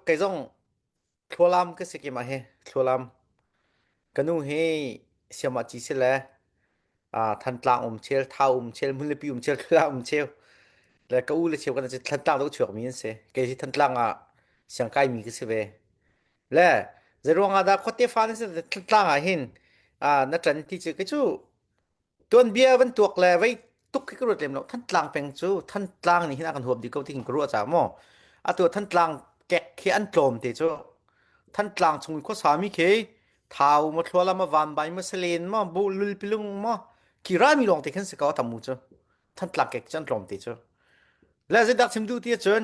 Kei zong Thlualam ka si keimah hi Thlualam. Ka nu hi Siamah ci si le ah Thantlang um chel, Thau um chel, Hmunlipi um chel, Thlualam um cheu. Le ka u le cheu kan si Thantlang deuh chuakmi an si. Kei hi Thantlang ah siangkai mi ka si ve. Le zeiruang ah dah khuate fa na si Thantlang ah hin ah na ṭan ti cu kei cu Tuanbia van tuak le vei tuk khi ka ruat lem lo. Thantlang peng cu Thantlang nih hin a kan huap dih ko ti hin ka ruah caah maw. Atu Thantlang kek khi an tlawm te cu. Thantlang chung i khuasami khi Thau maw Thluala maw Vanbai maw Salen maw Bu Lulpilung maw khi rami lawng te khin si ko tam u cu. Thantlang kek cu an tlawm te cu. Le zeidah chim duh ti ahcun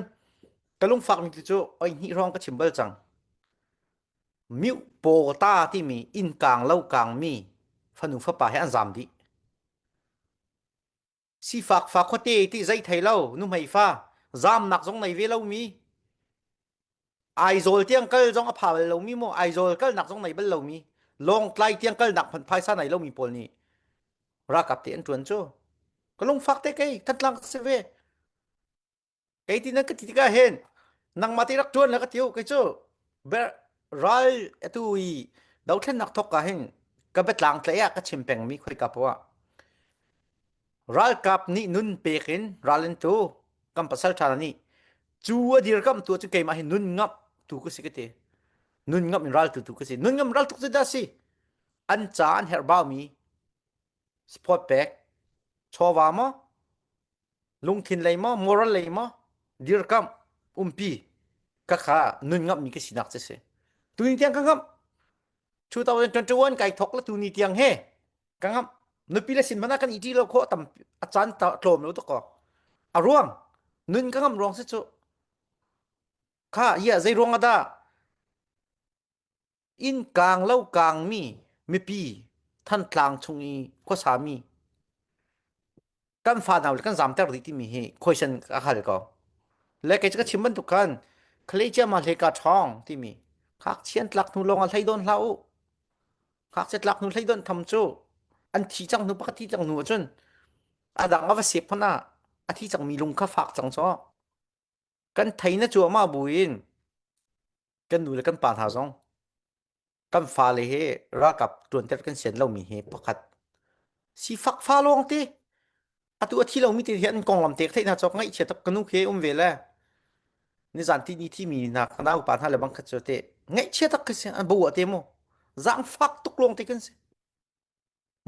ka lungfak mi tu cu oi hnih hrawng ka chim bal cang. Mioh paw timi innkang lo kangmi fanu fapa he an zaam dih. Sifak fa khuate ti zei thei lo nuhmei fa zaamnak zong nei ve lomi Aizawl tiang kal zong a pha bal lomi maw Aizawl kalnak zong nei bal lomi Lawngtlai tiang kalnak hmanh phaisa nei lomi pawl nih ralkap te an ṭuan cu ka lungfak te kei Thantlang ka si ve. Kei ti nan ka ti tikah hin nangmah te rak ṭuan le ka ti u kei cu ral atu i dothlennak thawk ah hin ka biatlang tlaih ah ka chim pengmi khoika poah ralkap nih nun pek in ral in tu kan pasal ṭha nih cu a dirkamh tu cu keimah hi nun ngamh tu ka si ka ti nun ngamh in ral tu tu ka si nun ngamh ral tuk cu dah si an ca an herh baumi support pek chawva maw lungthin lei maw moral lei maw dirkamh umpi ka kha nun ngamhmi ka sinak cu si tuni tiang ka ngamh 2021 kai thok la tuni tiang he ka ngamh nupi le sin mana kan iti lo kho tam a caan tlawm lo to ko a ruang nun ka ngamh ruang si cu kha ia zei ruang ada Inn kaang lo kaangmi mipi Thantlang chung i khuasami kan fanau le kan zamter dih timi hi khuaisen a hal ko. Le kei cu ka chim bantuk khan khalei ma hlei ka ṭhawng timi ngakchia an tlak hnu lawng ah hlei dawn hlah u. Ngakchia tlak hnu hlei dawn tham cu an thi cang hnu pakhat thi cang hnu ahcun a dang a va sep hmanh ah a thi cangmi lung kha fak cang caw. Kan thei na cuahmah buin kan nu le kan pa hna zong kan fale he ralkap ṭuanter kan sian lomi hi pakhat sifak fa lawng te atu a thi lomi te hi an konglam te theih hna cawk ngaihchia tak ka nu khi um ve le nizan ti ni thi mi hna ka nau pa hna le bang khat cu te ngaihchia tak ka si an bo te mu zaangfak tuk lawng te kan si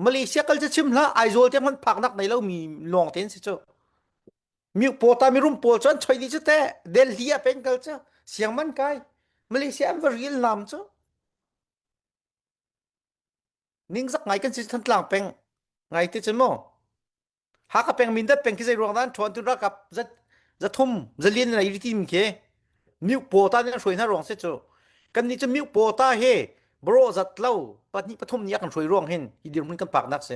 Malaysia kal cu chim hlah Aizawl tiang hmanh phaknak nei lo mi lawng te an si cu mi pawta mirum pawl cu an choi dih cu te Delhi ah pen kal cu siang man kai Malaysia an va ril nam cu ningzak ngai kan si Thantlang peng ngai te cun mu Hakha peng Mindat peng khi zei ruang dah an ṭhawn tun ralkap zat zathum zalian in ai tim khi miuk pawta nih an hruai hna ruang si cu kan nih cu miuk pawta he bro zat lo pahnih pathum nih a kan hruai ruang hin hi dirhmun kan pak nak si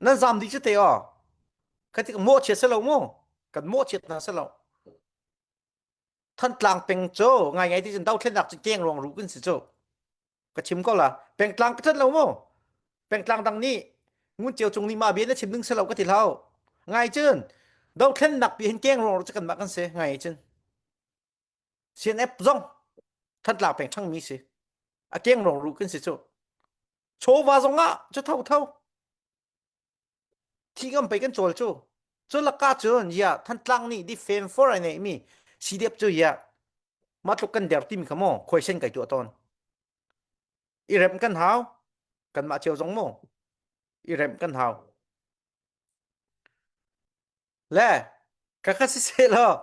nan zam dih cu te aw kha tik mawhchiat si lo mu kan mawhchiat hna si lo Thantlang peng cu ngai ngai ti cun dothlennak cu keng ruang ru kan si cu ka chim ko la pengtlang ka ṭan lo mu pengtlang dang nih ngun ceu cung nih mah bia na chim ding si lo ka ti hlau ngai cun dothlennak pi hin keng ruang cu kan mah kan si ngai cun CNF zong Thantlang peng ṭhang mi si a keng ruang ru kan si cu chawva zong ah cu tho tho thi ngam pei kan cawl cu cu laka cun ya Thantlang nih defend for ai nei mi CDF cu ya mah tluk kan der timi kha maw khuaisen kai tuah tawn i remh kan hau kanmah cio zong maw i remh kan hau le ka kha si se law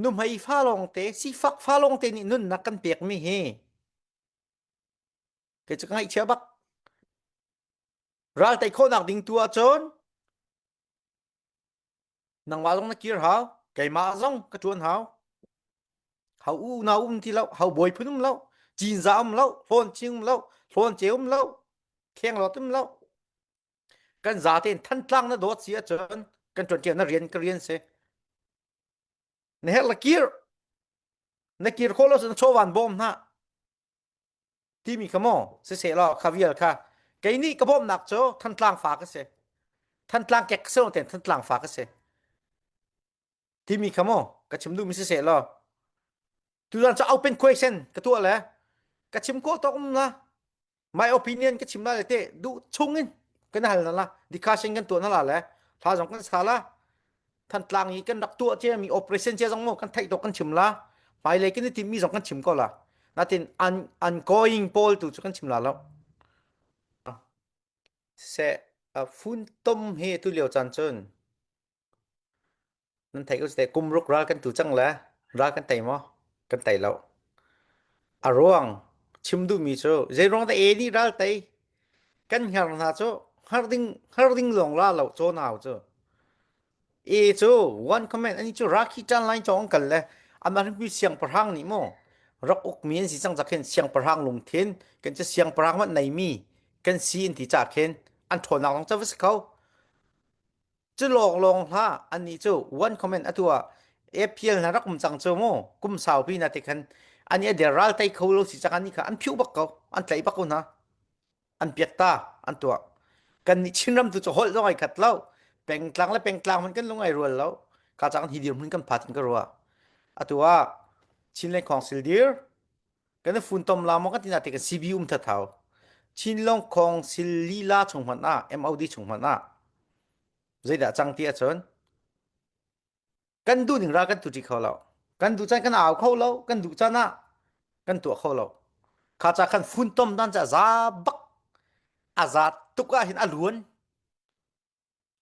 nuhmei fa lawng te sifak fa lawng te nih nunnak kan pek mi hi kei cu ka ngaihchia bak ral tei khawhnak ding tu ahcun Nangmah zong na kir hau, keimah zong ka ṭuan hau. Hau u na um ti lo, hau bawi phun um lo, cinza um lo, hlawn ching um lo, hlawn ce um lo, khenglawt um lo. Kan za tein Thantlang na dawt si ahcun kan ṭuan na rian ka rian si. Na herh la kir. Na kir khawh lo cun chawvan bawm hna. Timi kha maw siseh law kha vial kha kei nih ka bawmhnak cu Thantlang fa ka si. Thantlang kek si lo ten Thantlang fa ka si. Timi kha maw ka chim duhmi siseh law. Tuzan cu open question ka tuah le ka chim khawh tawk um la. My opinion ka chim la le te duh chung in kan hal na la. Discussion kan tuah na la le thla zong kan sa la. Thantlang i kan rak tuah cia mi operation cia zong mu kan theih tawk kan chim la. Hmailei kan i timmi zong kan chim ko la. Natin an ongoing pawl tu cu kan chim la lo. Siseh, funtom hi tu lio caan cun nan theih ko siseh kum ruk ral kan tu cang le ral kan tei maw? Kan tei lo. A ruang chim duhmi cu zeiruang dah e nih ral tei? Kan hngar hna cu hngar ding hngar ding lawng la lo caw nau cu. E cu one comment ani cu Rakhi ṭan lai cawng kal le amah rimpi siangpahrang nih maw rak ukmi an si cang cak khin siangpahrang lungthin kan cu siangpahrang hmanh neimi kan si an ti ca khin an ṭhawnnak zong ca va si kho cu lawng lawng hlah annih cu one comment atu ah APL hna rak um cang cu mu kum saupi na te khan ani a der ral tei kho lo si cang ani kha an phiu bak ko an tlaih bak ko hna an piak ta an tuah kan nih Chinram tu cu holh zong ai khat lo pengtlang le pengtlang hmanh kan lung ai rual lo ka cang hi dirhmun kan phat in ka ruah atu ah Chinland Council dir kan i funtom la maw kan tina te kan CB um thathau Chinlong Council lila chung hmanh ah MOD chung hmanh ah zeidah cang ti ahcun kan duh ning ral kan tu ṭi kho lo kan duh caan kan au kho lo kan duh caan ah kan tuah kho lo kha ca khan funtom dan ca za bak a za tuk ah hin a luan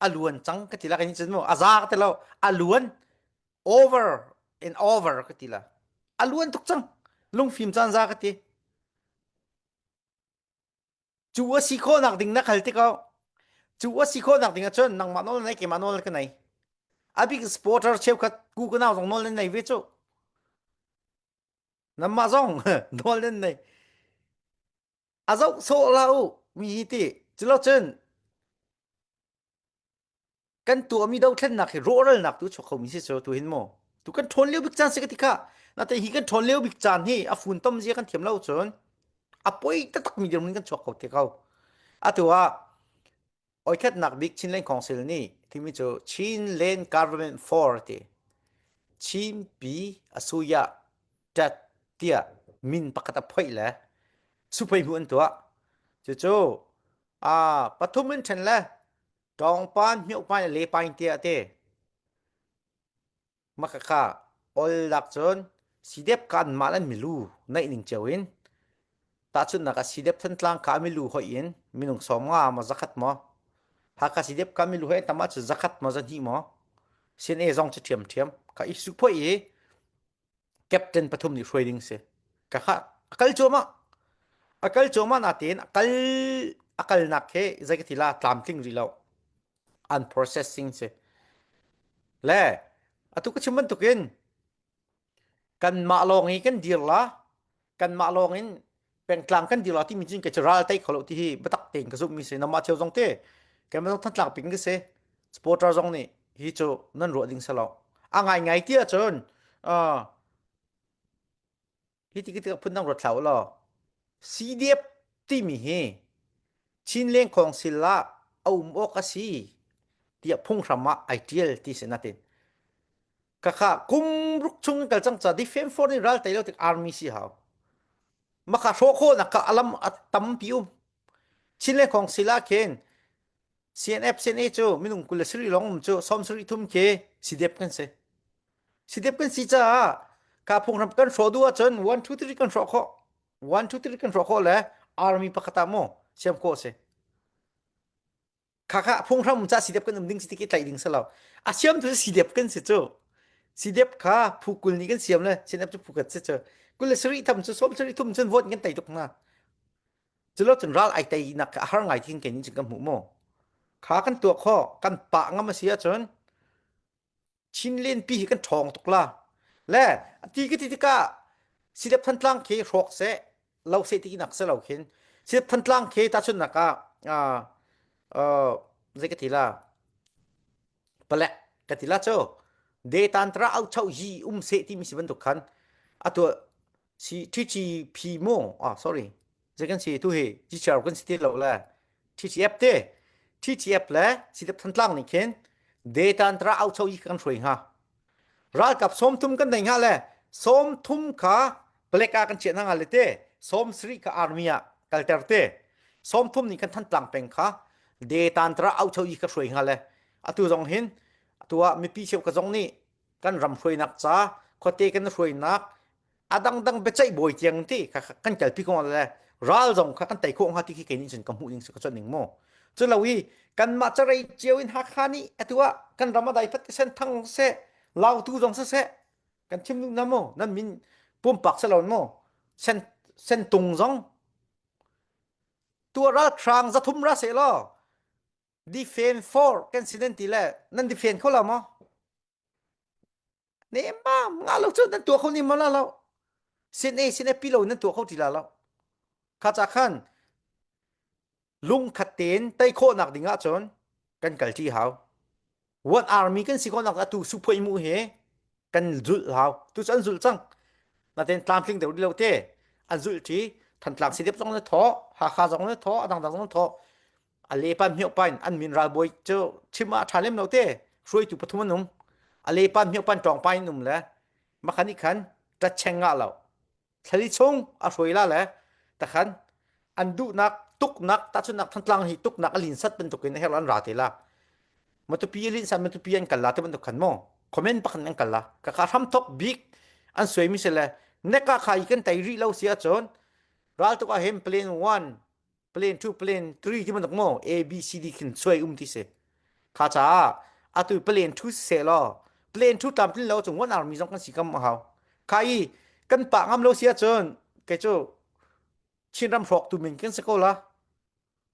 a luan cang ka ti la kan cun mu a za ka ti lo a luan over and over ka ti la a luan tuk cang lungfim caan za ka ti Cu a si khawhnak ding na khal tikah cu a si khawhnak ding ahcun nangmah nawl na nei keimah nawl ka nei. A bik supporter cheukhat ku ka nau zong nawl nan nei ve cu. Nanmah zong nawl nan nei. A zoh sawh la u mi hi ti. Culo cun kan tuahmi dothlennak hi rawhralnak tu chuak khomi si cu tu hin mu tu kan ṭhawn lio bik caan si ka ti kha nate hi kan ṭhawn lio bik caan hi a funtom zia kan thiam lo cun a poi taktak mi dirhmun kan chuak kho te ko atu ah oikhatnak bik Chinland Council nih timi cu Chinland Government for ti Chinpi asuya tat tiah min pakhat a phoih le suphei hmu an tuah cucu a pathum in ṭhen le Ṭawngpan hmiohpan le lepain tiah a ti. Makhakha ol lak cun sidep ka anmah le an milu naih ning cio in tahchunhnak ah sidep Thantlang ka milu hoih in minung 50 maw zakhat maw Hakha sidep ka milu hoih tam ahcun zakhat maw zahnih maw CNA zong cu ṭhiamṭhiam ka i su phoih i captain pathum nih hruai ding si ka kha a kal cuahmah a kal cuahmah natein a kal a kalnak he zei ka ti la tlamtling rih lo unprocessing si le atu ka chim bantukin kanmah lawng i kan dir la kanmah lawng in pengtlang kan dir la timi cun ka cu ral tei kho lo ti hi biatak tein ka zumh mi si namah cheu zong te keimah zong thantlang ping ka si supporter zong nih hi cu nan ruah ding si lo a ngai ngai ti ahcun uh, hi ti tik phun dang ruat hlah u law CDF timi hi Chinleng Council ah a um awk a si tiah phunghram ah ai tial ti si natin Khakha kum ruk chung kal cang ca defense force nih ral tei lo tik army si hau. Maka hrawh khawhnak kha alam a tampi um. Chin le khong sila khin CNF CNA cu minung kul le sari lawng um cu som sari thum khi sidep kan si. Sidep kan si caah ka phunghram kan hrawh duh ahcun 1 2 3 kan hrawh khawh. 1 2 3 kan hrawh khawh le army pakhat ah mu siam khawh si. Khakha phunghram ca sidep kan um ding si ti ki tlaih ding si lo. A siam tu sidep kan si cu. Sidep kha phu kul nih kan siam le sidep cu phu khat si cu. Kul le sarih tham cu som sarih thum cun vote kan tei tuk hna. Culo cun ral ai tei nak a har ngai thin kenin cun kan hmuh mu. Kha kan tuah kho kan pah ngam a si ahcun Chinlen pi hi kan ṭhawng tuk la. Le ti ka ti tikah Silep Thantlang khi hrawk seh lo seh ti nak se lo khin Silep Thantlang khi tahchunhnak ah uh, zei ka ti la palek ka ti la cu detantra au chau yi um seh ti mi si bantuk khan atu si TTP mu ah sorry zei kan si tu hi GCR kan si ti lo le TTF te TTF le CDF Thantlang nih khin detantra au chau yi kan hruai hnga ralkap sawmthum kan nei hnga le 30 kha palek ah kan chiah hna hnga le te 70 kha army ah kalter te 30 nih kan Thantlang peng kha de tantra aucho i ka hruai hnga le atu zong hin atu ah mipi cheu ka zong nih kan ram hruainak ca khuate kan hruainak a dangdang biaceih bawi tiang ti kan kalpi ko le ral zong kha kan tei khawh hnga ti khi kei nih cun ka hmuh ning ka cuanh ning mu cu lo i kanmah carei cio in Hakha nih atu ah kan ram a dai phat sen thang seh lautu zong siseh kan chim duh na mu nan min pumpak se lo mu sen sen tung zong tua ral hrang zathum ra se law defend for kan si nan ti le nan defend kho lo maw Nemmam nga lo cu nan tuah kho nim la lo. Sin e sin e pi lo nan tuah kho ti la lo. Kha cha khan lungkhat tein tei khawhnak ding ahcun kan kal ṭi hau. One army kan si khawhnak atu suphoi mu he kan zulh hau. Tu cu an zulh cang. Natin tlamtling deuh lo te an zulh ṭi. Thantlang sidep zong na thawh, Hakha zong na thawh, adang dang zong na thawh. A le pan hmioh pan an min ralbawi cu chim ah ṭha lem lo te hruaitu pathum an um a le pan hmioh pan ṭawng pa in um le makhan i khan ṭatcheng ngah lo thlali chung a hruai la le takhan an duhnak tuknak tahchunnak Thantlang hi tuknak a linsat bantukin a herh an ra te la Matupi a linsat Matupi an kal la te bantuk khan mo comment pakhat an kal la ka ka hram thok bik an suai mi se le neka kha i kan tei rih lo si ahcun ral tuk ah hin plane 1 plane 2 plane 3 ti bantuk maw A B C D khin suai um ti si kha caah atu plane 2 se law plane 2 tlamtlin lo chung one army zong kan si kam hau kha i kan pa ngam lo si ahcun kei cu Chinram hrawk tu min kan si ko la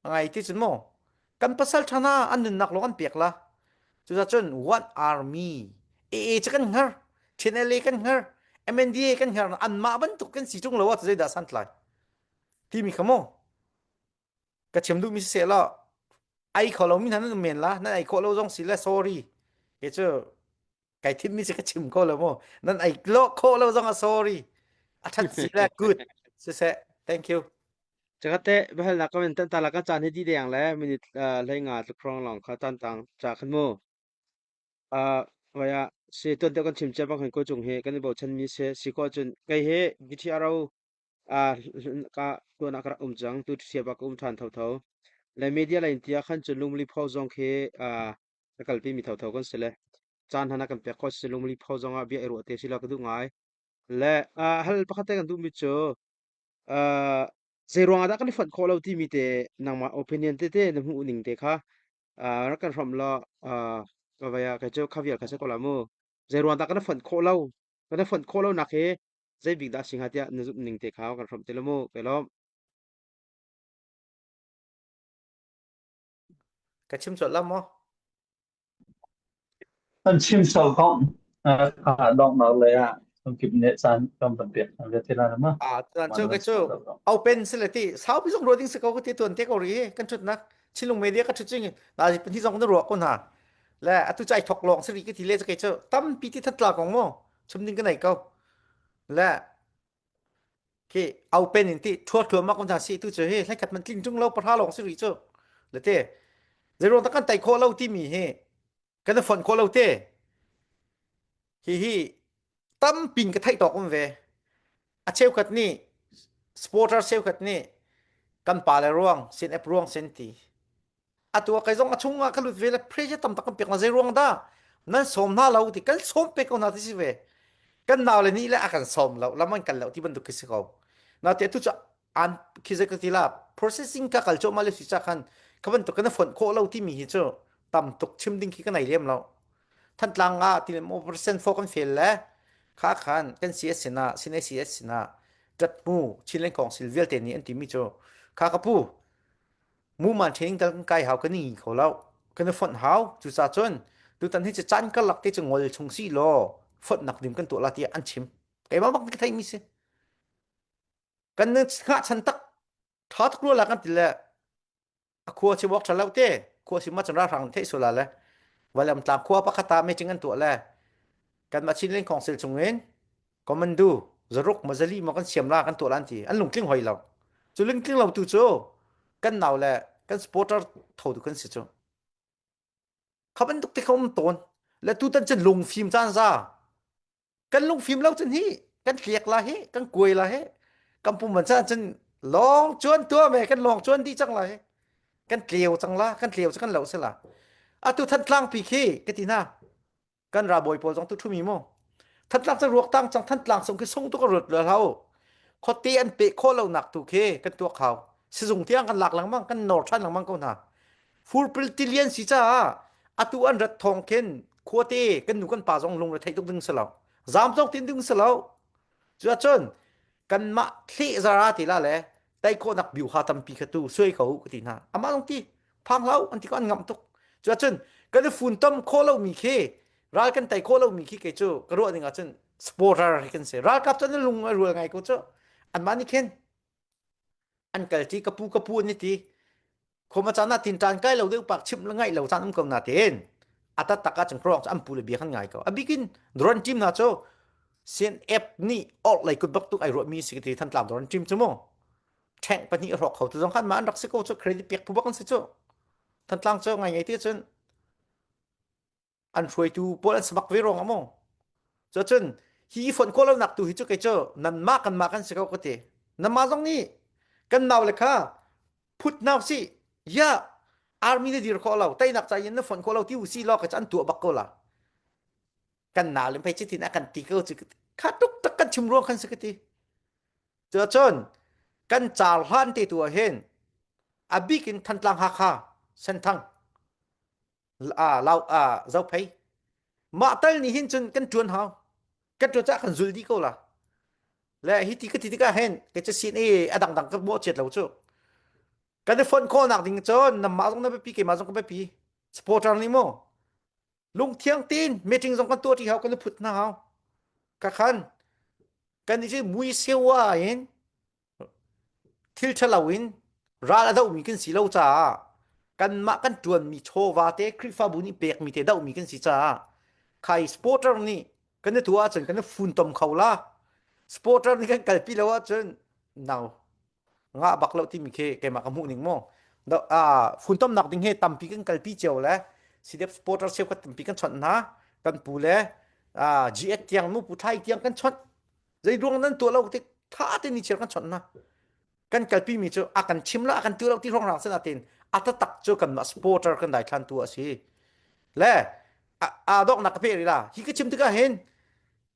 ngai ti cun maw kan pasal thana an nunnak lawng an pek la cuzacun one army AA cu kan hngar TNLA kan hngar MNDA kan hngar anmah bantuk kan si tung lo ah zeidah santlai timi kha maw ka chim duhmi siseh law ai kho lomi hna nan um men la nan ai khawh lo zong si le sorry ke cu kai thimmi si ka chim kho lo mu nan ai lo khawh lo zong a sorry a that si le good siseh thank you Cakate bahalnak comment tan ta la ka caan hi di deng le minute hlei nga tluk hrawng long kha tan tang cha khan mu. Uh, vaya se tuan te kan chim che bang khan ko chung he kan i bochan mi se si ko cun kei he GTRO ka tuan ah ka rak um cang. Tu ṭhia bak ka um ṭhan thotho. Le media lei in tiah khan cun lungli pho zong khi ka kalpi mi thotho kan si le caan hna na kan pek khawh si lungli pho zong ah bia i ruah te si la ka duh ngai. Le hal pakhat te kan duh mi cu zei ruang ah dah kan i fonh khawh lo timi te nangmah opinion tete na hmuh ning te kha rak kan hrawmh law ka vai ah kei cu kha vial kha si ko la mu. Zei ruang dah kan i fonh khawh lo? Kan i fonh khawh lo nak hi zei bik dah a si hnga tiah na zumh ning te kha kan hrawmh te lo mu kai lawm. Ka chim colh la maw? An chim sau ko. Donghnak lei ah sungkip nih caan kan van pek hna ve te lai ma. Ah, tuan cu ka cu open si le ti saupi zong ruah ding si ko ka ti tuan te ko ri kan thutnak Chinlung media ka thut ching na hi zong na ruah ko hna le atu chai thok long si ri ka ti le ke cu tampi ti thatla kong mo chum ding ka nei ko Le khi open in ti thua thua ma kon si tu chu hi hlai khat man tling tung lo pahra long si ri chu le te zeiruang tak kan tai kho lo ti mi hi kan fon kho lo te hi hi tampin ka thai tok um ve a cheukhat nih supporter cheukhat nih kan pa le ruang sin ep ruang sin ti atu ah kei zong a chung ah ka lut ve le pressure tam tak kan pek na zei ruang dah nan sawm hna lo ti kan sawm pe ko hna ti si ve kan nau le nih le a kan sawm lo lam an kal lo ti bantuk khi si ko na te tu cu an khi zei ka ti la processing ka kal cho ma le si cha khan ka bantuk kan phone khawh lo ti mi hi cu tam tuk chim ding khi ka nei lem lo Thantlang ah ti mo percent fo kan fail le kha khan kan CS sina sine CS sina tat mu Chinland Council vialte nih an ti mi cu kha ka pu Muman training tal kan kai hau kan i kho lo. Kan i fonh hau. Cucaah cun tutan hi cu caan karlak te cu ngol chung si law fonhnak dim kan tuah la tiah an chim. Keimah bak ka theimi si. Kan hngahchan tak tha tuk rua la kan ti le a khua si wak tha lo te khua si ma chan ralhrang theih sula le valam tlang khua pakhat ah meeting an tuah le kanmah Chinland Council chungin Commando zaruk mazali maw kan siam la kan tuah lan ti an lungtling hoi lo cu lungtling lo tu cu kan nau le kan supporter tho tu kan si cu kha bantuk te kha um tawn le tutan cun lungfim caan za kan lungfim lo cun hi. Kan tliak la hi, kan kuai la hi. Kan pum man chan cun lawng chuan tua me kan lawng chuan di cang la hi. Kan tleu cang la, kan tleu cu kan lo se la. Atu Thantlang pi khi ka ti hna. Kan ralbawi pawl zong tu thumi mu. Thantlang cu ruak tang cang Thantlang sung khi sung tu ka rut lo hlau. Khuate an pe khawh lo nak tu khi kan tuak hau. Sizung tiang kan lak lengmang, kan nor than lengmang ko hna. Furpil tilian si caah atu an rat thawng khin khuate kan nu kan pa zong lungre theih tuk ding si lo. Zam zong tin ding si lo. Cuacun kanmah thleh zara ti la le tai khawhnak biu ha tampi kha tu suai ko ka ti hna. Amah zong ti phang hlau an ti ko an ngamh tuk. Cuacun kan i funtom khawh lomi khi ral kan tei khawh lomi khi kei cu ka ruah ning ahcun supporter hi kan si. Ralkap cu an lung a rual ngai ko cu. Anmah nih khin an kal ti ka pu ka pu an i ti khoma caan ah tinṭan kai lo deuh pak chimh le ngaih lo caan um ko na tein a taktak ah cun krawng cu an pu le bia kan ngai ko a bikin drone team hna cu CNF nih orh lei kut bak tuk ai ruah mi si ti Thantlang drone team cu mu ṭheng pahnih hrawk kho tu zong khan ma an rak si ko cu credit pek phu bak an si cu Thantlang cu ngai ngai ti cun an hruaitu pawl an samak ve ruang maw cun hi i fonh khawh lonak tu hi cu kei cu nanmah kanmah kan si ko ka ti nanmah zong nih kan nau le kha phut nau si ya army na dir khawh lo teinak ca in na fonh khawh lo ti u si law ka cu an tuah bak ko la kan nau le pei chitin a kan ti ko cu kha tuk tak kan chim ruang khan si ka ti cun kan car hlan te tu ah hin a bik in Thantlang Hakha Senthang lau Zophei mah tal nih hin cun kan ṭuan hau kan ṭuan caah kan zul dih ko la le hi ti ka ti tikah hin kei cu sin i a dangdang ka mawhchiat lo cu kan i fonh khawhnak ding cun namah zong na biapi keimah zong ka biapi supporter nih mu lungthiang tein meeting zong kan tuah ṭi hau kan i phut hna hau ka khan kan i cu mui sewa in Thil ṭhalo in ral a dohmi kan si lo caah kanmah kan ṭuanmi chawva te Khrihfabu nih pekmi te dohmi kan si caah khai supporter nih kan i tuah ahcun kan i funtom kho la. Supporter nih kan kalpi lo ahcun nau ngah bak lo timi khi keimah ka hmuh ning mu. Funtomnak ding hi tampi kan kalpi cio le CDF supporter cheukhat tampi kan chawnh hna. Kan pu le GS tiang nu pu Thai tiang kan chawnh. Zei ruang nan tuah lo tik tha te ni chiar kan chawnh na. Kan kalpi mi cu a kan chim la a kan tu lo ti rong rang sana tin a taktak cu kan mah supporter kan dai thlan tu a si. Le a dok nak ka pe ri la. Hi ka chim tikah hin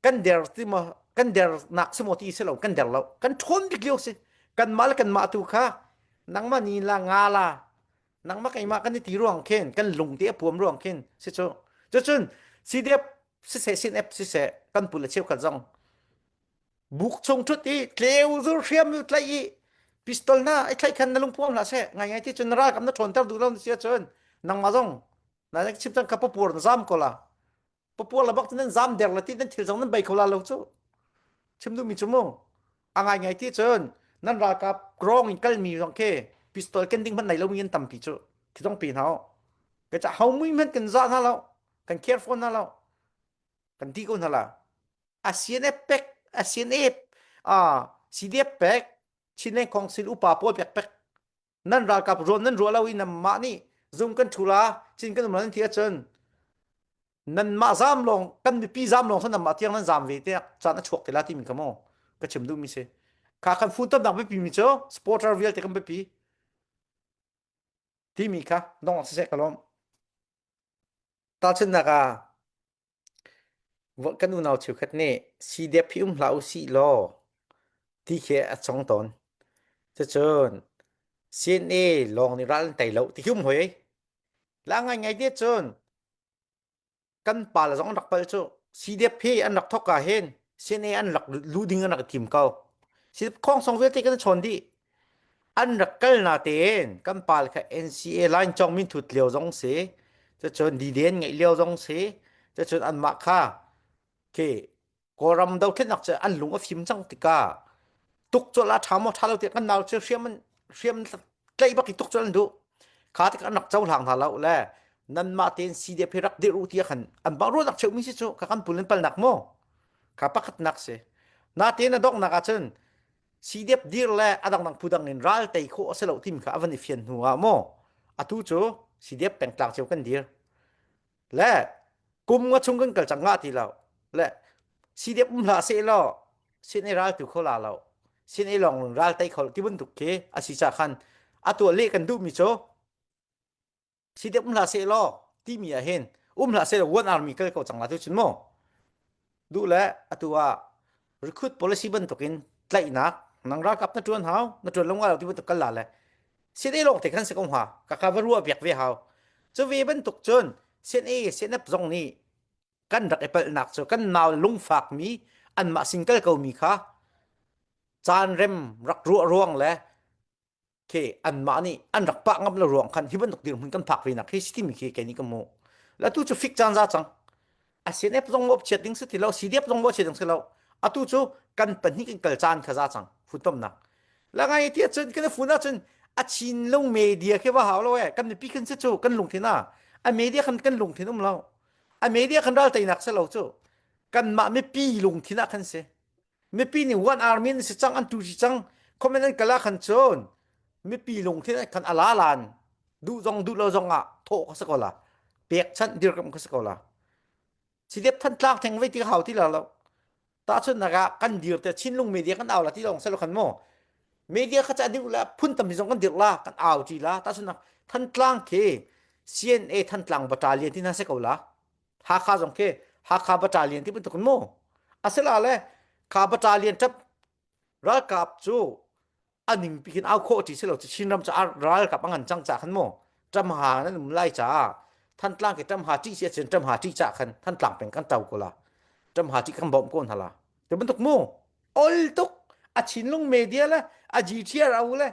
kan der ti mo kan der nak si mo ti si lo kan der lo kan ṭhawn bik lio si kan mah le kan mah tu kha nangmah ni la nga la nangmah keimah kan i ti ruang khin kan lung te a puam ruang khin si cu cucun CDF siseh CNF siseh kan pu le cheukhat zong buk chung ṭhut i tleu zur hriam u tlaih i pistol na i thlaih khan na lungpuam hlah seh ngai ngai ti cun na ralkap na ṭhawnter duh lo na si ahcun nangmah zong na chim cang ka papuar na zam ko la papuar la bak nan zam der la ti nan thil zong nan bei kho la lo cu chim duh mi cu mu a ngai ngai ti cun nan ralkap grong in kalmi zong khi pistol ken ding hmanh nei lomi an tampi cu khi zong pi hna ke ca ho mui hmanh kan za hna lo kan care fawn hna lo kan ti ko hna la a CNF pek a CNF a CDF pek Chinland Council upa pawl pek pek nan ralkap ruan nan ruah lo i nanmah nih zum kan thu la cin kan um nan ti ahcun nanmah zam lawng kan mipi zam lawng nanmah tiang nan zam ve te caan a chuak te la timi kha maw ka chim duhmi si kha kan funtomnak biapi mi cu supporter vialte kan biapi timi kha dong siseh ka lawm Tahchunhnak ah, kan unau cheukhat nih CDF hi um hlah usih law ti khi a cong tawn. Cucun CNA lawng nih ral an tei lo ti khi um hoi. La ngaingai te cun kan pa le zong an rak palh cu. CDF hi an rak thawk ah hin CNA an rak lu ding an rak i tim ko. CDF khawng vialte kan chawn dih. An rak kal natein kan pale kha NCA line cawng minthut lio zong si, cucun diden ngeih lio zong si, cucun anmah kha khi Kawlram dothlennak cu an lung a fim cang tikah tuk colh ah ṭha maw ṭha lo tiah kan nau cu hriam an hriam tlaih bak i tuk colh an duh. Kha tikah an rak cohlang hna lo le nanmah tein CDF hi rak dirh u tiah khan an bang ruahnak cheumi si cu kha kan pul in palnak maw kha pakhatnak si. Natein a donghnak ahcun CDF dir le a dangdang phu dang in ral tei khawh a si lo timi kha a van i fian hnu ah maw atu cu CDF pengtlang cio kan dir le kum nga chung kan kal cang nga ti lo le CDF um hlah seh law. Sin i ral tu kho la lo. Sin i lawng ral tei kho ti bantuk khi a si ca khan atu leh kan duhmi cu si deuh um hlah seh law timi ah hin um hlah seh law one army kal ko cang la tu cun mu duh le atu ah recruit policy bantukin tlaihnak nang ralkap na tuan hau na tuan lo nga lo ti bantuk kal la le CNA lawng te khan si ko hnga ka ka va ruah piak ve hau cu ve bantuk cun CNA CNF zong nih kan rak i palhnak cu kan nau lungfak mi anmah sin kal ko mi kha caan rem rak ruah ruang le khi anmah nih an rak pah ngam lo ruang khan hi bantuk dirhmun kan phak ve nak hi si timi khi kei nih ka hmuh la tu cu fik caan za cang a CNF zong mo chiat ding si ti lo CDF zong mo chiat ding si lo atu cu kan pahnih kan kal caan kha za cang funtomnak la ngai ti cun kan fun ahcun a chin lung media khi va hau lo e kan mipi kan si cu kan lungthin a a media kan kan lungthin um lo a media kan ral teinak si lo cu kanmah mipi lungthin ah khan si mipi nih one army an si cang an tu si cang comment an kala khan cun mipi lungthin khan ala lan duh zong duh lo zong ah thawh kha si ko la pek chanh dirkamh kha si ko la sidep than tlang theng vai ti hau ti la lo tahchun nak ah kan dir te chinlung media kan au la ti long selo khan mo media kha cha diu la phun tam zong kan dir la kan au ti la tahchun nak thantlang khi CNA thantlang battalion ti na se ko la Hakha zong khi Hakha battalion ti bantuk in mu. Asila le kha battalion tap ralkap cu aning pi khin au khawh ti si lo Chin ram cu ralkap a ngan cang ca khan mu. Ṭamha nan um lai ca Thantlang ke ṭamha ṭih si ahcun ṭamha ṭih ca khan Thantlang peng kan ṭo ko la. Ṭamha ṭih kan bawmh ko hna la. Ti bantuk mu. Ol tuk a Chinlung media le a GTR au le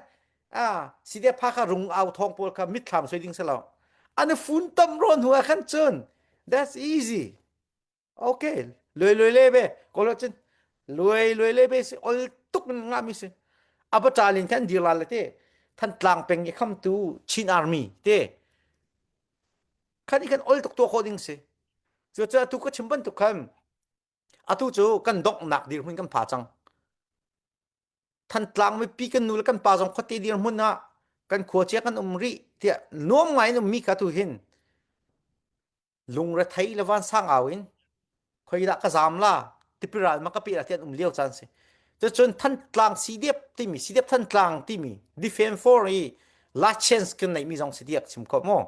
ah side pha kha rung au thong pawl kha mitthlam soi ding selo an fun tam ron hu khan cun that's easy okay loi loi le be kolo cun loi loi le be si ol tuk nga mi si aba talin kan dir la le te than tlang peng i kham tu Chin army te khan i kan ol tuk to kho ding si cu cu tu ka chim bantuk khan atu cu kan donghnak dirhmun kan pha cang Thantlang mipi kan nu le kan pa zong khuate dirhmun ah kan khua cia kan um rih tiah nuam ngai in ummi kha tu hin lungrethei le vansang au in khoidah ka zaam la tipiral ma ka pe la ti an um lio caan si cucun Thantlang CDF timi CDF Thantlang timi Defense for i last chance kan neihmi zong si tiah chim khawh maw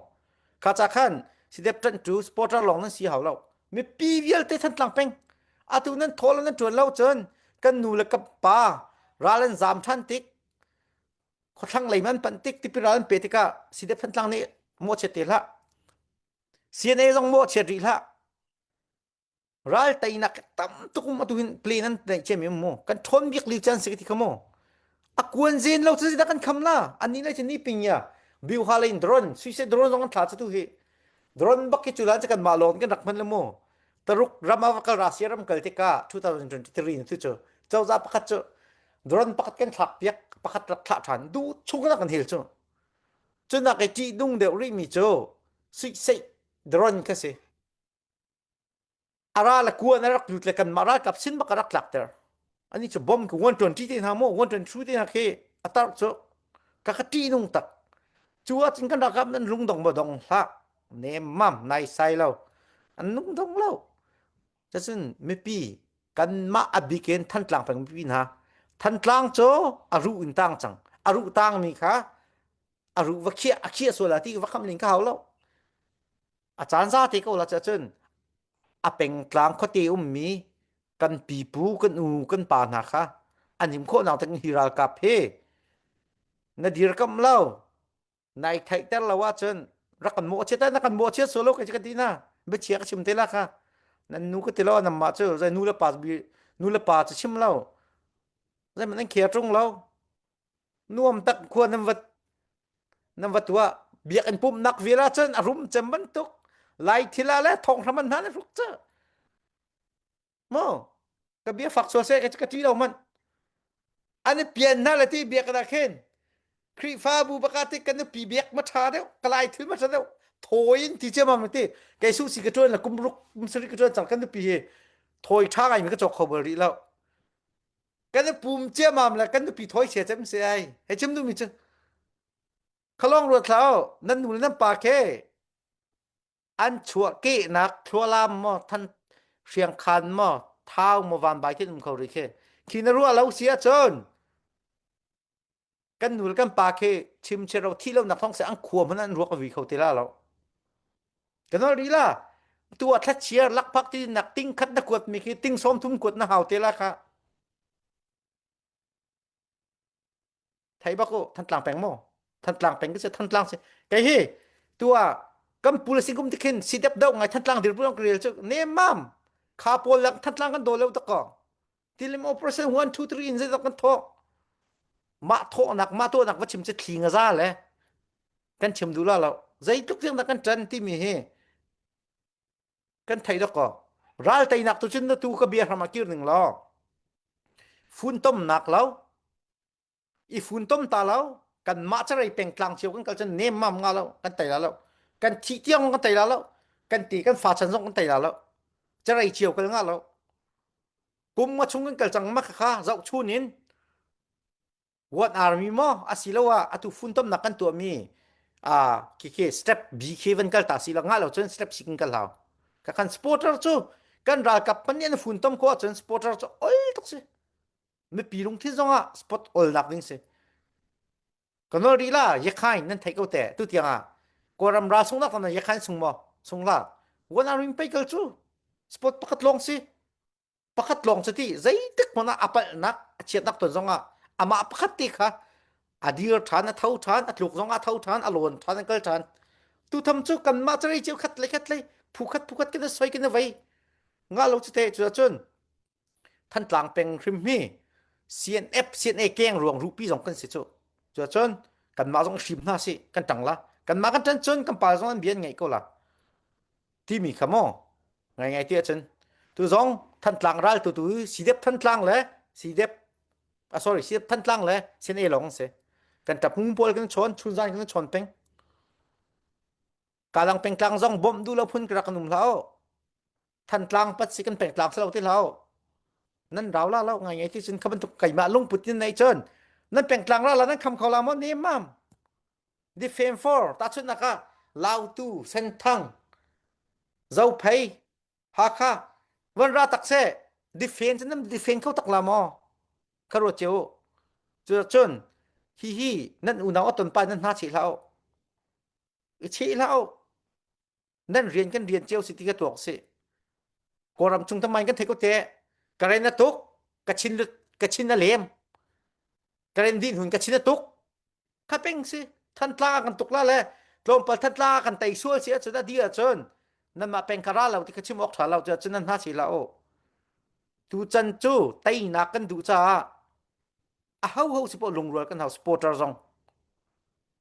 kha ca khan CDF ṭanh tu supporter lawng nan si hau lo mipi vialte Thantlang peng atu nan thawl nan ṭuan lo cun kan nu le kan pa ral an zaam ṭhan tik khuathlang lei man panh tik tipi ral an pe tikah CDF Thantlang nih mawhchiat te hlah CNA zong mawhchiat rih hlah ral teinak tam tuk um atu hin plane an neih ciami um mu kan ṭhawn bik li caan si ti kha mu a kuan zen lo cu zeidah kan kham la annih lai cu ni ping ya biuha lei in drone suise drone zong an thla cu tu hi drone bak hi cu lan cu kan mah lawng kan rak hman le mu taruk ram ah kal Russia ram kal tikah 2023 in tu cu cozah pakhat cu drone pakhat kan thlak piak pakhat rak thlah ṭhan du chung kan hil cu cunak i ṭih nung deuh rih mi cu suihseih drone kha si a ral a kuan a rak lut le kanmah ralkap sin bak a rak tlakter ani cu bom ku 120 te hna mu 122 te hna khi a tar cu ka ka ṭih nung tak cu ahcun kan ralkap nan lung dong ba dong hlah nem mam nai sai lo an lung dong lo cun mipi kanmah a bik in Thantlang peng mipi hna Thantlang cu a ruh in tang cang a ruh tang mi kha a ruh va khiah a khiah sual ti va kham ning ka hau lo A caan za te ko la cun a pengtlang khuate ummi kan pipu kan u kan pa hna kha an him khawhnak ding hi ralkap hi na dirkamh lo nai theihter lo ahcun rak kan mawhchiat na kan mawhchiat sual lo kai ka ti na biachia ka chim te la kha nan nu ka ti lo namah cu zai nu le pa nu le pa cu chim lo zai man an khia ṭung lo nuam tak khua nan va nan va tuah biakinn pumhnak vial ahcun a rum cem bantuk lai thil ah le thong hram an hna na hruk cu mo ka bia fak sual seh ka ṭi lo man an i pian hna le ti biak ah khin Khrihfabu baka ti kan nupi biak ma ṭha deuh ka lai thil ma ṭha deuh thawi in ti ciamam ti kei su si ka ṭuan la kum ruk kum sarih ka ṭuan cang kan nupi hi thawi ṭha ngai mi ka cawk kho bal rih lo kan i pum ciamam le kan nupi thawi chia cem si ai hei chim duhmi cu khalong ruat thlau nan nu le nan pa ke an chuah kehnak thlualam maw than hriangkhan maw thau maw van bai khin um kho ri khi. Khi na ruah lo si ahcun kan nu le kan pa khi chim chero thi lo nak thong se an khua hmanh an ruak a vui kho te la lo. Kan ol rih la. Tu ah thlachiar lakphak ti nak ting khat na kuat mi khi ting sawm thum kuat na hau te la kha. Thei bak u Thantlang peng maw? Thantlang peng ka si Thantlang si. Kei hi tu ah kan pul singkum ti khin si dep deuh ngai Thantlang dir pul rel cu nem mam kha pawl lak Thantlang kan do lo tak ko. Tilim operation 1 2 3 in zeidak kan thawh. Mah thawhnak mah tuahnak va chim cu thli nga za le kan chim duh la lo. Zeitluk tiang dah kan ṭan timi hi kan thei dok ko. Ral teinak tu cun na tu ka bia hram ah kir ning law funtomnak lo i funtom ta lo kan mah carei pengtlang cio kan kal cun nem mam nga lo kan tei la lo kan thih tiang kan tei la lo kan ti kan fa chan zong kan tei la lo carei cio kal nga lo kum nga chung kan kal cang ma kha zoh chun in One Army maw asiloah atu funtomnak kan tuahmi ah khi step B khi van kal ta si la nga lo cun step C kan kal hau. Ka kan supporter cu kan ralkap pan nih an funtom ko ahcun supporter cu ol tuk si. Mipi lungthin zongah spot ol nak ding si. Ka nol rih la yakhain nan theih ko te tu tiang ah Kawlram ral sung nak na yakhain sung maw sung la One Army pei kal cu spot pakhat lawng si. Pakhat lawng cu ti zeitik hmanh ah a palhnak a chiatnak ton zongah amah pakhat te kha a dir ṭhan a tho ṭhan a tluk zongah a tho ṭhan a lawn ṭhan a kal ṭhan tutham cu kanmah carei cio khat le khat le phu khat phu khat kan i soi kan i vei nga lo cu te cu ahcun Thantlang peng hrim hi CNF CNA keng ruang rupi zong kan si cu cu ahcun kanmah zong hrim hna si kan ṭang la kanmah kan ṭan cun kan pa zong an bia an ngaih ko la timi kha maw ngaingai ti ahcun tu zong Thantlang ral tu tu sidep Thantlang le sidep ah sorry sidep Thantlang le CNA lawng si kan ṭap pawl kan chawn chunzan kan chawn peng kalang pengtlang zong bawmh duh lo phun ka rak kan um hlah u Thantlang pat si kan pengtlang si lo ti hlah u nan rau la lo ngai ngai ti cun kha bantuk keimah lungput in nei cun nan pengtlang ra la nan kham kho la maw nem mam Defame for tahchunhnak ah Lautu, Senthang, Zophei, Hakha van ra tak seh defend cu nan defend kho tak la maw? Ka ruat cio u. Cucun hihi nan unau a ton pa nan hna chih hlah u. I chih hlah u. Nan rian kan rian cio si ti ka tuak si. Kawlram chung tamai kan thei ko te. Karen a tuk, ka chin ka chin a lem. Karen din hun ka chin a tuk. Kha peng si Thantlang kan tuk la le tlawmpal Thantlang kan tei sual si ahcun a di ahcun nanmah peng kha ra lo ti kha chim awk ṭha lo cu nan hna si hlah u. Tu can cu teinak kan duh caah a ho ho si poh lungrual kan hau supporter zong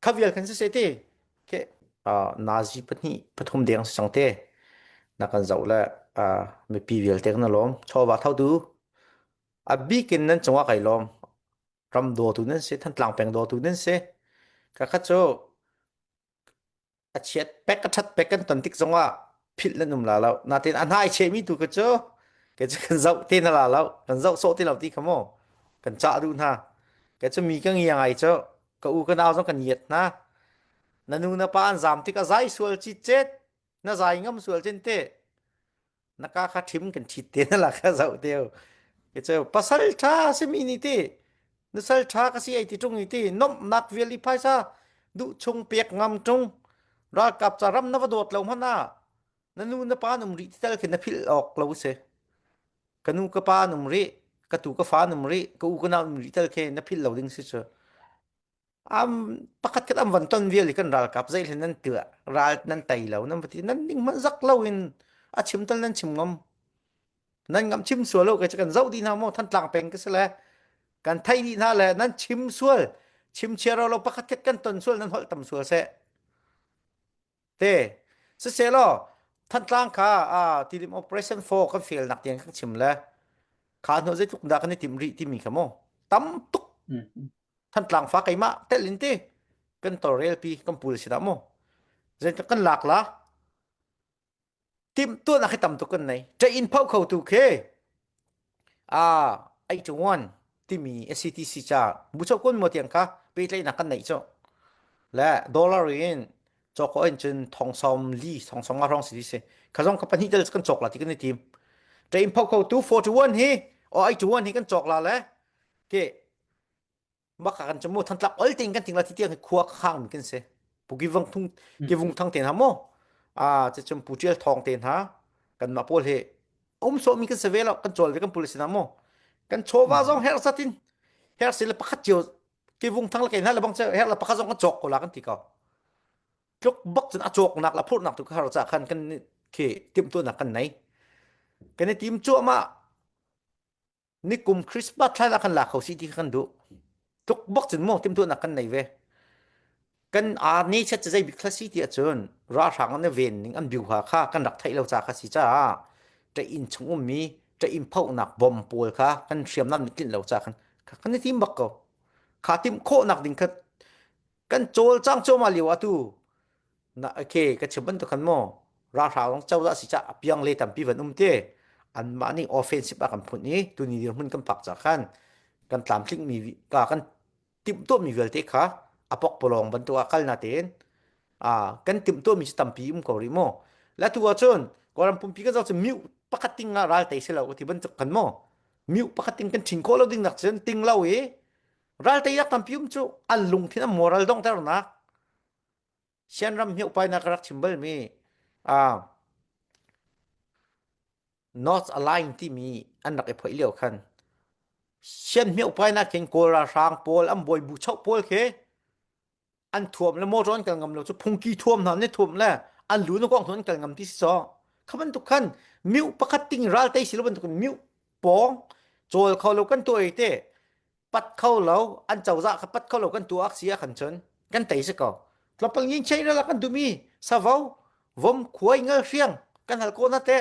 kha vial kan si se ti ke nazi pahnih pathum deng si cang te na kan zoh le mipi vialte kan lawm chawva tho tu a bikin nan cungah kai lawm ram dawtu nan si Thantlang peng dawtu nan si ka kha cu a chiat pek a that pek kan ton tik zongah philh nan um la lo natin a hnai chehmi tu ka cu ke cu kan zoh te na la lo kan zoh sawh ti lo ti kha mu kan cah duh hna ke cu mi ka ngia ngai cu ka u ka nau zong kan ngiat hna na nu na pa an zam tik a zai sual chi chet na zai ngam sual chin te na ka kha ṭhim kan ṭhit te na la kha zoh te ke cu pasal ṭha simi ni ti nusal ṭha ka si ai ti ṭung i ti nomhnak vial i phaisa duh chung pek ngam ṭung ralkap ca ram na va dawt lo hmanh ah na nu na pa num rih ti tal khi na philh awk lo si ka nu ka pa num rih ka tu ka fa num rih ka u ka nau num rih tal khi na philh lo ding si cu am pakhat khat am van ton vial i kan ralkap zeihlen nan tuah ral nan tei lo nan ti nan ning hmanh zak lo in a chim tal nan chim ngam nan ngam chim sual lo ke kan zoh dih hna maw Thantlang peng ka si le kan thei dih hna le nan chim sual chim chia ro lo pakhat khat kan ton sual nan holh tam sual seh te siselaw Thantlang kha a tilim operation 4 kan fail nak tiang kan chim le kha hnu zeitluk dah kan i tim rih timi kha mu tam tuk Thantlang fa keimah tel in ti kan tawlrel pi kan pul si dah mu zeitluk kan lak la tim tuahnak hi tam tuk kan nei ṭe in pho kho tu khi a 8 timi SCTC ca bucho kun mo tiang kha pehtlaihnak kan neih cu le dollar in cawk ko in cun thong som li thong som nga rong si si kha zong ka pahnih tel kan cawk la ti kan i tim ṭe in pho kho tu 41 hi O ai tuan hi kan cawk la le ke maka kan chamu thantlak ol ting kan ting la ti tiang khua khang mi kan se pu ki vang thung ki vung thang te na mo a che chum pu tial thong te na kan ma pawl he um so mi kan se ve lo kan chol ve kan police na mo kan chowa zong her satin her sil pakhat chiu ki vung thang la ke na le bang che her la pakhat zong kan chok ko la kan ti ko tluk bak cun a cawknak la phurhnak tu har cha khan kan khi tim tu nak kan nei kan i tim cuahmah nikum Christmas thla kan la kho si ti kan duh tluk bak cun mo tim tu nak kan nei ve kan a ne chat zei bik thla si ti ahcun ralhrang an ven ning an biu ha kha kan rak theih lo ca kha si caah ṭe inn chung ummi ṭe inn phonak bom pawl kha kan hriamnam nih tlinh lo ca khan kan i tim bak ko kha tim khawhnak ding kha kan cawlcang cuahmah lio atu na okay ka chim bantuk khan maw ralhrang cozah si ca a piang le tampi van um te anmah nih offensive a kan phun i tuni dirhmun kan phak ca khan kan tlamtling mi ka kan timhtuah mi vialte kha a pokpalawng bantuk ah kal na tein a kan timhtuah mi cu tampi um ko rih maw la tu ahcun Kawlram pumpi kan zoh cu miu pakhat ting ah ral tei si lo ti bantuk kan maw miu pakhat ting kan thin khawh lo ding nak cun ting lo i Ral teinak tampi um cu an lungthin an moral donghternak Sianram hmiohpainak ka rak chim balmi uh, North Align timi an rak i phoih lio khan Sian hmiohpainak khin Kawl ralhrang pawl an bawi bu choh pawl khi an thuam le motor an kal ngam lo cu phungki thuam hna ne thuam le an lu na kong an kal ngam ti si so kha bantuk khan miu pakhat ting ral tei si lo bantuk miu pawng cawl kho lo kan tuah te pat kho lo an cozah kha pat kho lo kan tuah si ah khan cun kan tei si ko tlawmpal ngin chei la kan duhmi savo vom khuai ngal hriang kan hal ko na te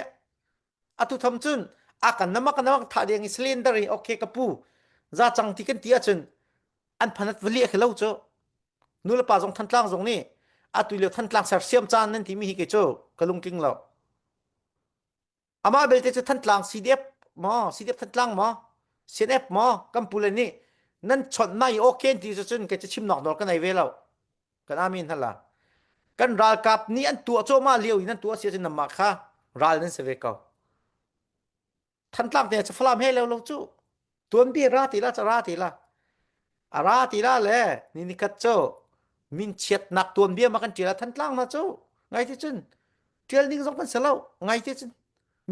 atu tham cun a kan nama kan nama tha deng i cylinder i okay ka pu za chang ti kan ti ahcun an phanat vali khi lo cu nu le pa zong thantlang zong nih atu lio thantlang sersiam caan nan timi hi ke cu ka lungtling lo Amah belte cu Thantlang CDF maw CDF Thantlang maw CNF maw kan pule nih nan chawnh na i okay ti cu cun kei cu chimnak nawl ka nei ve lo kan amin hala kan ralkap nih an tuah cuahmah lio in an tuah si ahcun nanmah kha ral nan si ve ko Thantlang te cu Falam he lo lo cu Tuanbia ra ti la ca ra ti la. A ra ti la le ni nikhat cu min chiatnak tuanbia ma kan ṭial ah Thantlang ma cu ngai ti cun ṭial ding zong kan si lo ngai ti cun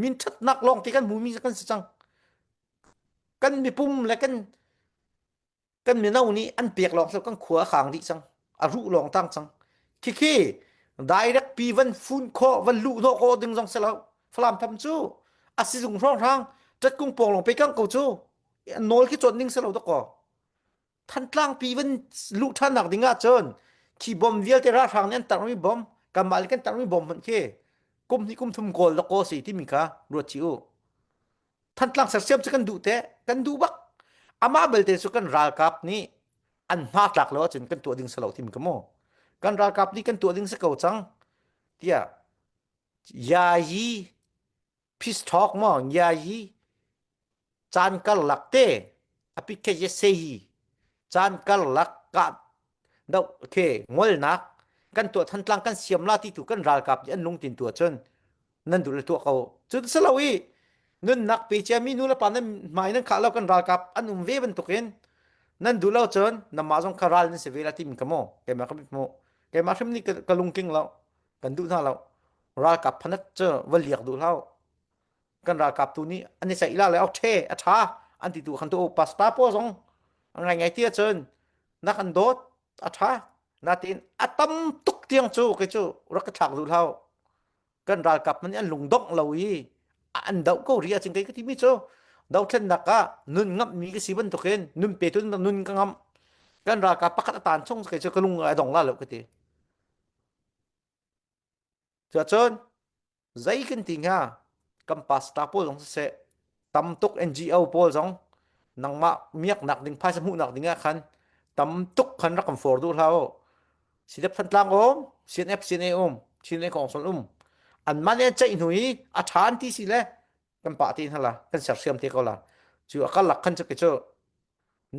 min ṭhatnak lawng ti kan hmumi kan si cang. Kan mipum le kan kan mino nih an pek lawng kan khua a khang dih cang a ruh lawng tang cang khikhi direct pi van fun khawh van luh hnawh khawh ding zong si lo Falam tham cu a sizung hrawnghrang ṭatkung pawng lawng pe kang ko cu nawl khi cawn ding si lo dakaw Thantlang pi van luh ṭhannak ding ah cun khi bom vialte ralhrang nih an tarmi bom kanmah le kan tarmi bom hmanh khi kum hnih kum thum kawl dakaw si timi kha ruat chih u Thantlang sersiam cu kan duh te kan duh bak amah belte cu kan ralkap nih an hma tlak lo ahcun kan tuah ding si lo timi ka mu kan ralkap nih kan tuah ding si ko cang tiah yayi peace talk maw yayi caan karlak te apit khe seyi caan karlak kah do khe ngolnak kan tuah thantlang kan siam la ti tu kan ralkap nih an lungtin tu ahcun nan duh le tuah ko cun si lo i nunnak pe ciami nu le pa nan hmai nan khah lo kan ralkap an um ve bantukin nan duh lo cun namah zong kha ral nan si ve la timi ka maw keimah ka mu keimah hrim nih ka lungking lo kan duh hna lo ralkap phanat cu va liak duh hlah kan ralkap tu nih an i ceih la le ok the a tha an ti tu khan tu pasta po zong ngai ngai ti ahcun na kan dawt a tha natin a tam tuk tiang cu kei cu rak ka thlak duh hlah kan ralkap man an lungdongh lo i an doh ko ri ahcun kei ka timi cu dothlennak ah nun ngamh mi ka si bantukin nun pe tu nun ka ngamh kan ralkap pakhat a tan chung kei cu ka lung a dong la lo ka ti Cuacun zei kan ti hnga kan pastor pawl zong siseh tam tuk NGO pawl zong nangmah miaknak ding phaisa hmuhnak ding ah khan tam tuk khan rak kan for duh hlah u. CDF Thantlang um, CNF CNA um, Chin Council um. Anmah nih an ceih hnu i a ṭha an ti si le kan pah te hna la, kan sersiam te ko la. Cu a karlak khan cu ke cu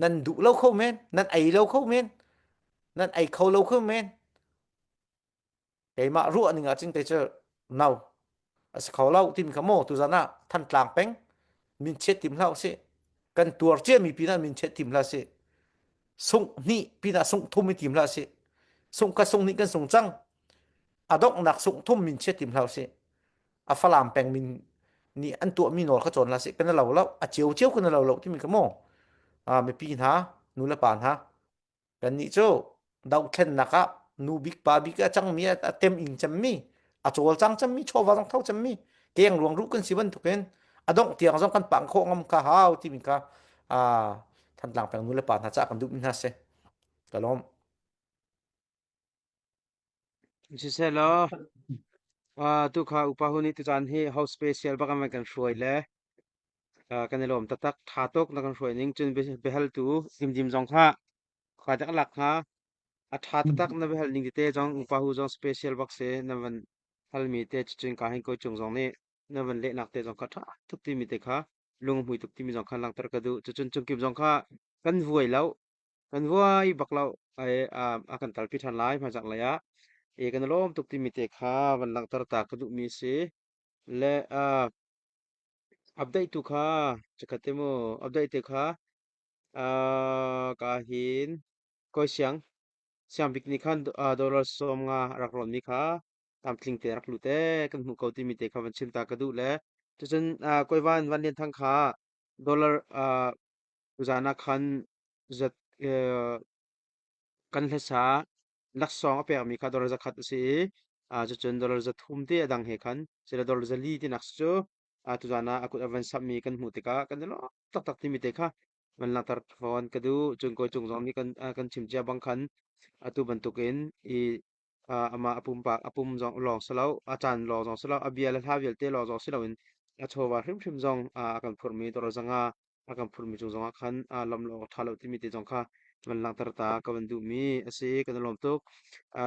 nan duh lo kho men, nan ei lo kho men, nan ei kho lo kho men. Keimah ruah ning ahcun kei cu no a si kho lo timi kha maw tuzan ah Thantlang peng min chiat tim hlah usih. Kan tuar ciami pinah min chiat tim hlah sih. Sungh hnih pinah sungh thum i tim hlah sih. Sungh kha sungh hnih kan sung cang. A donghnak sungh thum min chiat tim hlah sih. A Falam peng min nih an tuahmi nawl kha cawn hlah sih. Kan lo lo. A cio cio kan lo lo timi ka mu. Mipi hna, nu le pa hna, Kannih cu dohthlennak ah nu bik pa bik a cangmi a tem ing cemmi a cawlcang cemmi chawva zong tho cemmi keng ruang ruh kan si bantukin a dongh tiang zong kan pang khawh ngam kha hau timi kha Thantlang peng nu le pa hna cah kan duhmi hna si ka lawm. Siselaw, tu kha upa hu nih tucaan hi house special bak an kan hruai le kan i lawm taktak. Tha tuk na kan hruai ning. Cun biahaltu dimdim zong kha kha dek lak hnga. A tha taktak na biahal ning tete zong upa hu zong special bak si na van halmi te cun ka hin ko cung zong nih na van lehnak te zong kha tha tuk timi te kha lung hmui tuk timi zong kha langhter ka duh. Cucun cungkim zong kha kan vuai lo. Kan vuai bak lo. Ai a kan talpi ṭhan lai hmaizarh lei ah. E kan i lawm tuk timi te kha van langhter ta ka duhmi si. Le update tu kha cakhat te mu update te kha ka hin koi siang siang bik nih khan dollar 50 rak rawn mi kha tlamtling te rak lut e kan hmuh ko timi te kha van chim ta ka duh le cucun koi van van lian thang kha dollar tuzan ah khan zat kan hlasa laksawng a pekmi kha dollar 100 a si i cucun dollar 300 te a dang he khan sila dollar 400 tinak cu tuzan ah a kut a van samhmi kan hmuh tikah kan i lawm taktak timi te kha van langhter fawn ka duh. Cun kawi cung zong nih kan chim cia bang khan atu bantukin i amah a pumpak a pum zong lawng si lo, a caan lawng zong si lo, a bia le hla vialte lawng zong si loin a chawva hrimhrim zong a kan phurhmi dollar 500 a kan phurhmi cung zongah khan lam lo awk ṭha lo timi te zong kha van langhter ta ka van duhmi a si. Kan i lawm tuk.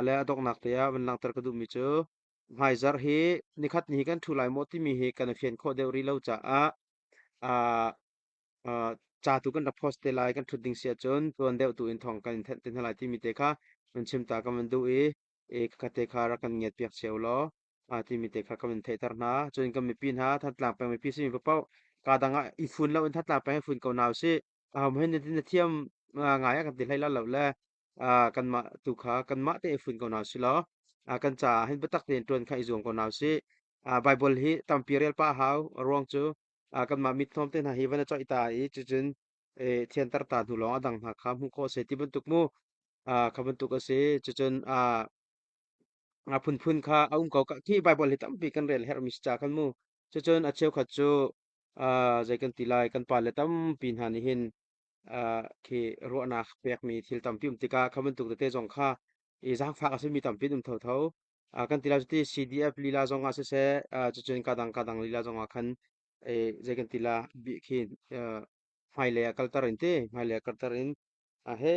Le a donghnak te ah van langhter ka duhmi cu hmaizarh hi nikhat ni hi kan ṭhu lai maw timi hi kan i fian khawh deuh rih lo caah ca tu kan rak post te lai kan ṭhut ding si ahcun tuan deuh tu in thawng kan in thanh te hna lai timi te kha van chim ta ka van duh i khakhat te kha rak kan ngiat piak cio law timi te kha kan van theihter hna. Cun kan mipi hna Thantlang peng mipi simi paoh kaa dang ah i fun lo in Thantlang peng i fun ko hna usih. Ahom hin na thiam ngai a kan ti hlei la lo le kanmah tu kha kanmah te i fun ko hna usih law kan caah hin biatak tein ṭuan kha i zuam ko hna usih. Bible hi tampi rel pah hau. A ruang cu kanmah mithnawm te hna hi van i coih ta i cucun thianter ta hnu lawng a dang hna kha hmuh khawh a si ti bantuk mu kha bantuk a si. Cucun a phunphun kha a um ko. Khi Bible hi tampi kan rel herhmi si ca khan mu. Cucun a cheukhat cu zei kan ti lai kan pale tampi hna nih hin khi ruahnak pekmi thil tampi um tikah kha bantuk tete zong kha i zaangfak a simi tampi an um thotho. Kan ti lai cuti CDF lila zong ah siseh cucun kadang kadang lila zong ah khan zei kan ti la bi khi hmailei ah kalter in ti hmailei ah kalter in he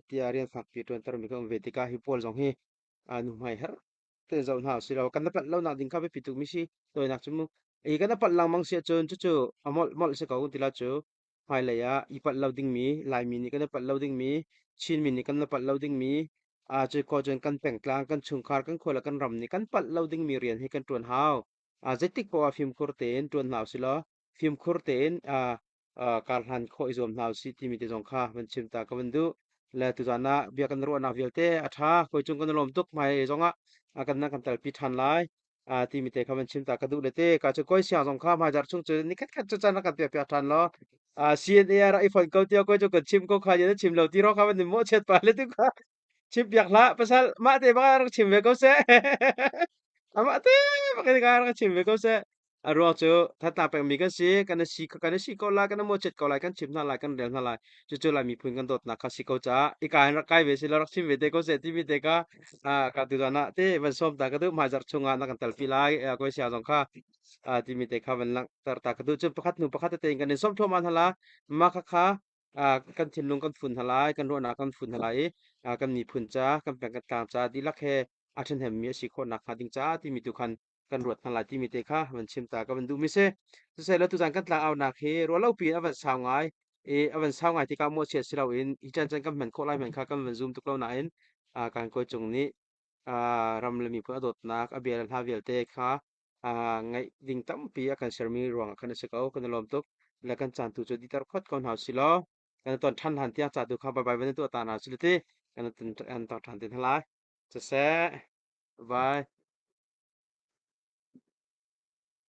tiah rian fakpi ṭuantermi kan um ve tikah hi pawl zong hi nuhmai her tein zoh hna usih law kan na palh lonak ding kha biapi tukmi si tawinak cu mu i kan na palh lengmang si ahcun cucu a molh molh si ko ti la cu hmailei ah i palh lo dingmi Laimi nih kan i palh lo dingmi Chinmi nih kan na palh lo dingmi cu ko cun kan pengtlang kan chungkhar kan khua le kan ram nih kan palh lo dingmi rian hi kan ṭuan hau. Zeitik poah ah fimkhur tein ṭuan hna usih law fimkhur tein karhlan khawh i zuam hna usih timi te zong kha van chim ta ka van duh. Le tuzan ah bia kan ruahnak vialte a ṭha. Hawi cung kan i lawm tuk. Hmai zong ah kan nan kan telpi ṭhan lai. Timi te kha van chim ta ka duh le te ka cu koi siang zong kha hmaizarh chung cu nikhat khat cu caan rak kan piak piak ṭhan law CNA ah rak i fonh ko tiah koi cu kan chim ko kha na chim lo ti ro kha van nim mawhchiat pa le tu kha chim piak hlah pasal mah te bak rak chim ve ko seh amah te bak in rak chim ve ko seh A ruang cu Thantlang pengmi kan si, kan i si kan i si ko lai, kan i mawchiat ko lai, kan chim hna lai, kan rel hna lai. Cucu Lai miphun kan dawtnak kha si ko caah ika in rak kai ve si law rak chim ve te ko seh timi te kha ka tutan ah te van sawm ta ka duh. Hmaizarh chungah na kan telpi lai koi sia zong kha timi te kha van langhter ta ka duh. Cun pakhat hnu pakhat tete in kan in sawm thluahmah hna la. Mah khakha kan thinlung kan fun hna lai, kan ruahnak kan fun hna lai i kan miphun ca, kan peng kan tlang ca dihlak he a ṭhahnemmi a si khawh nakhnga ding caah timi tu khan kan ruat hna lai timi te kha van chim ta ka van duhmi si. Siseh tuzan kan tlang aunak hi ruahlopi in a van sau ngai i a van sau ngai tikah mawhchiat si loin hi caan caan kan hman khawh lai hmanh kha kan van zum tuk lo nain kan kawi cung nih ram le miphun a dawtnak a bia le hla vialte kha ngaih ding tampi a kan sermi ruangah khan a si ko. Kan i lawm tuk. Le kan caan tu cu diter phot ko hna si law kan ton ṭhan hlan tiang ca tu kha bye bye van tuah ta hna si ti kan kan tong ṭhan te hna lai. Siseh. Bye.